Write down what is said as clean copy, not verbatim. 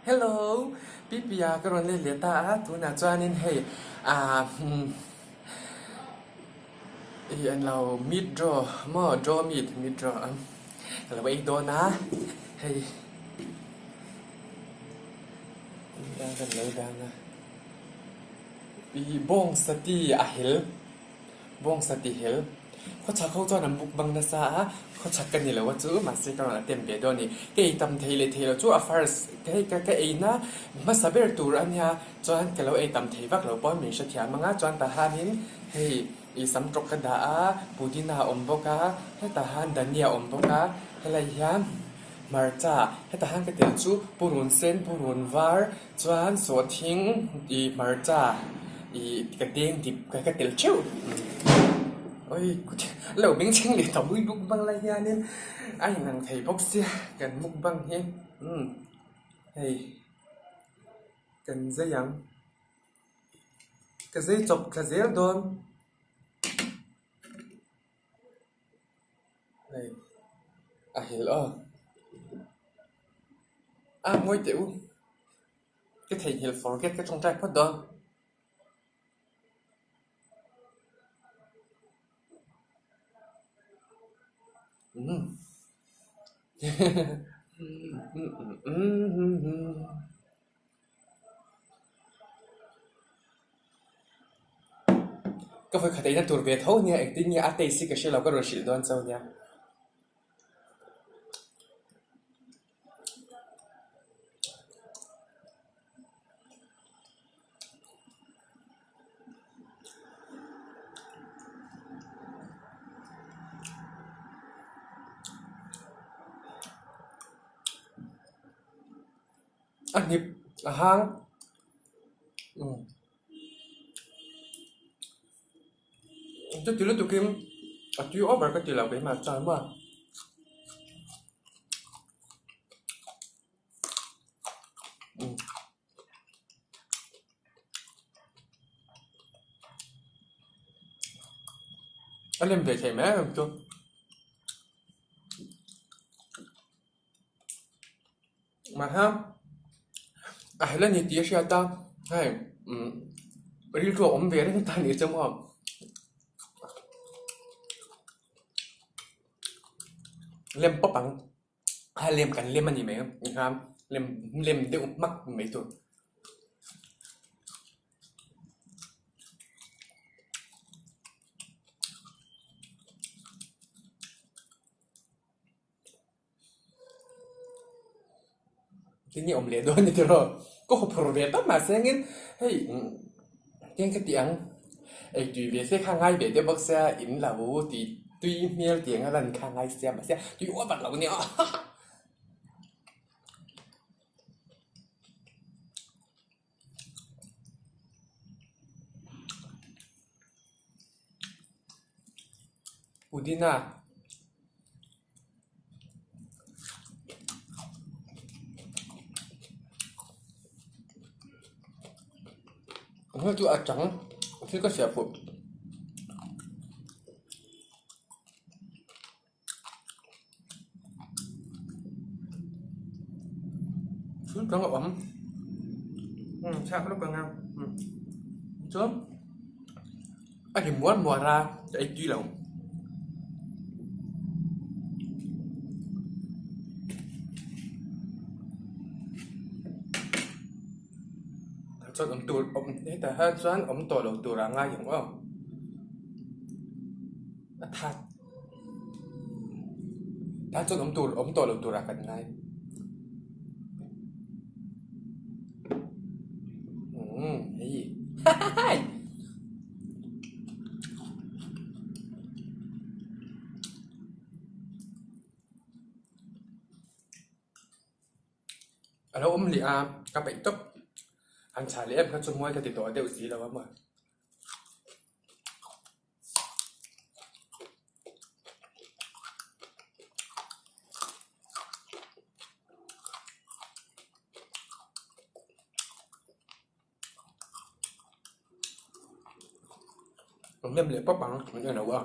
Hello Pipia ka rawn let leh ta a tunah chuanin hei ah ih an lo meat draw maw draw meat meat draw ang ka lo ei dawn a hei kan lo dan a ih bawng sati a hel. Bawngsa ti hel. Khawchhak ho chuan an mukbang nasa a, khawchhak ka ni lo a chu mahse ka rawn attempt ve dawn a ni. Ka ei tam thei leh thei lo chu a first hei ka ka ei na hmasa ber tur a nia chuan ka lo ei tam thei vak lo pawh min hrethiam ang a chuan tah hianin hei ih sam tawk ka dah a pudina a awm bawk a hetah hian dhania a awm bawk a helai hian hmarcha hetah hian ka tel chu purun sen purun var Chuan sawhthing ih hmarcha ih ka deng dip ka ka tel theuh oi lo beng chheng leh tawh mui mukbang lai hianin a inang thei bawk sia kan mukbang hi umm hei kan zai ang ka zai chawp thla zel dawn. Hei a hel aw a ngawi teh u ka theihnghilh forget ka tawngtai phawt dawn. Umm Ka vawi khat eina tur ve tho nia engtin nge a taste hi ka hre lo ka rawn hrilh dawn chauh nia. A hnip a hang umm chuti lutukin a tui over ka ti lo keimah chuan maw. A lem ve thei mai ang chu. Mahse a hel a ni tih a hriat a hei umm rilru a awm ve reng ta a nih chu maw. Lem pawp ang a lem kan lem a ni mai ang lem lem deuh hmak mai tur. Tinge awm leh dawn ni tiraw? Ka haw phur ve tawp mahse engin hei eng ka tih ang ei tui ve se kha ngai ve deuh bawk sia in lo tih tui hmel tih anga lan kha ngai sia mahse tui uap lo nia Pudina. Hei chu a chang thil ka hriat fuh. Thil dang a awm chhiat lawk ang a chuan a ri mual mual a ka ei tui lo. Chuan awm tur awm hetah hian chuan awm tawh lo tur a ngai ang aw a that. Tah chuan awm tur awm tawh lo turah kan ngai. Umm hei hahahaii. A lo awm leh a ka peih tawp han chhah leh em kha chu mual ka ti tawh deuh si lo a maw. An lem leh pawp ang an en lo a.